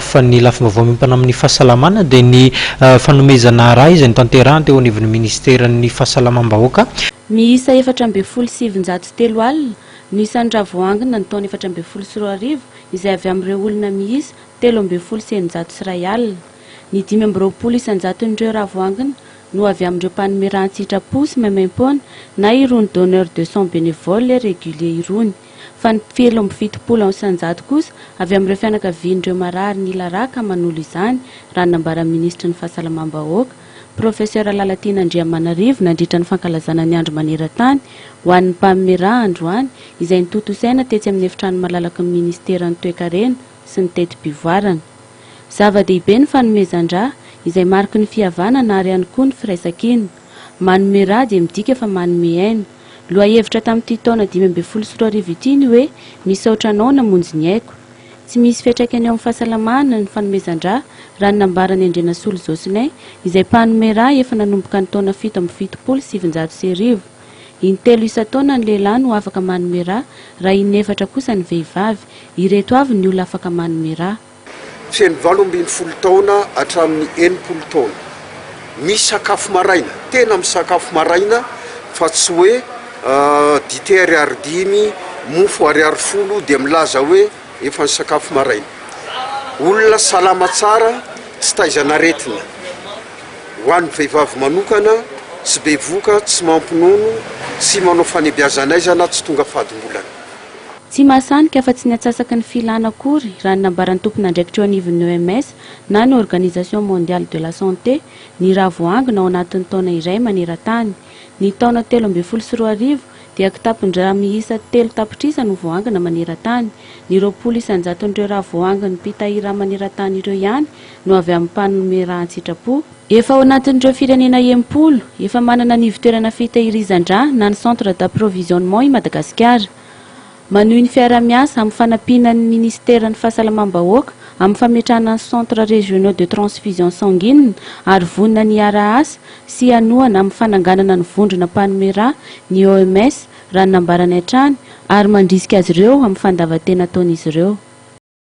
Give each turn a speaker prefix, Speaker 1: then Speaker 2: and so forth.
Speaker 1: Fa ny lafim-baovao miompana amin'ny fahasalamana dia ny fanomezana ra izay notanterahina teo anivon'ny ministeran'ny fahasalamam-bahoaka.
Speaker 2: Miisa 914 no isan'ny ra voaangona ny taona 2014 izay avy amin'ireo olona miisa 613. Ny 25 isan-jaton'ireo ra voaangona no avy amin'ireo mpanome ra an-tsitrapo sy maimaimpoana na irony donneur de sang bénévole et régulier irony. Fa ny 73 isan-jato kosa avy amin'ireo fianakavian'ireo marary nila ra ka manolo izany, raha ny nambaran'ny minisitry ny Fahasalamam-bahoaka, Profesora Lalatiana Andriamanarivo nandritra ny fankalazana ny andro maneran-tany ho an'ny mpanome ra androany izay notontosaina tetsy amin'ny efitrano malalaky ny minisiteran'ny Toekarena sy ny teti-pivoarana. Zava-dehibe ny fanomezan-dra, izay mariky ny fihavanana ary ihany koa ny firaisankina. Manome ra dia midika fa manome aina. Lohahevitra tamin'ity taona 2015 ity ny hoe Misaotra anao namonjy ny aiko. Tsy misy fiantraikany eo amin'ny fahasalamana ny fanomezan-dra, raha ny nambaran'i Andrianasolo Jocelyn, izay mpanome ra efa nanomboka ny taona 1977. Intelo isan-taona ny lehilahy no afaka manome ra, raha inefatra kosa ny vehivavy. Ireto avy ny olona afaka manome ra.
Speaker 3: Feno 18 taona hatramin'ny 60 taona. Misakafo maraina, tena misakafo maraina fa tsy hoe dite ariary dimy, mofo ariary folo dia milaza hoe efa nisakafo maraina. Olona salama tsara, tsy taizan'aretina. Ho an'ny vehivavy manokana, tsy bevoka, tsy mampinono, tsy manao fanebiazan'aizana, tsy tonga fadimbolana.
Speaker 2: Tsy mahasanika afa-tsy ny antsasaky ny filana akory, raha ny nambaran'ny tompon'andraikitra eo anivon'ny OMS na ny Organisation Mondiale de la Santé, ny ra voaangona ao anatin'ny taona iray maneran-tany. Ny taona 2013 dia kitapon-dra miisa telo tapitrisa no voaangona maneran-tany. Ny 20 isan-jaton'ireo ra voaangon'ny mpitahiry ra maneran-tany ireo ihany no avy amin'ny mpanome ra an-tsitrapo. Efa ao anatin'ireo firenena 60 efa manana ny ivon-toerana fitehirizan-dra na ny centre d'approvisionnement i Madagasikara. Manohy ny fiaraha-miasa amin'ny fanampiana ny minisiteran'ny Fahasalamam-bahoaka amin'ny fametrahana ny centres régionaux de transfusion sanguine ary vonona ny hiara-asa sy hanohana amin'ny fananganana ny vondrona mpanome ra ny OMS raha ny nambarany hatrany ary mandrisika azy ireo amin'ny fandavan-tena ataon'izy ireo.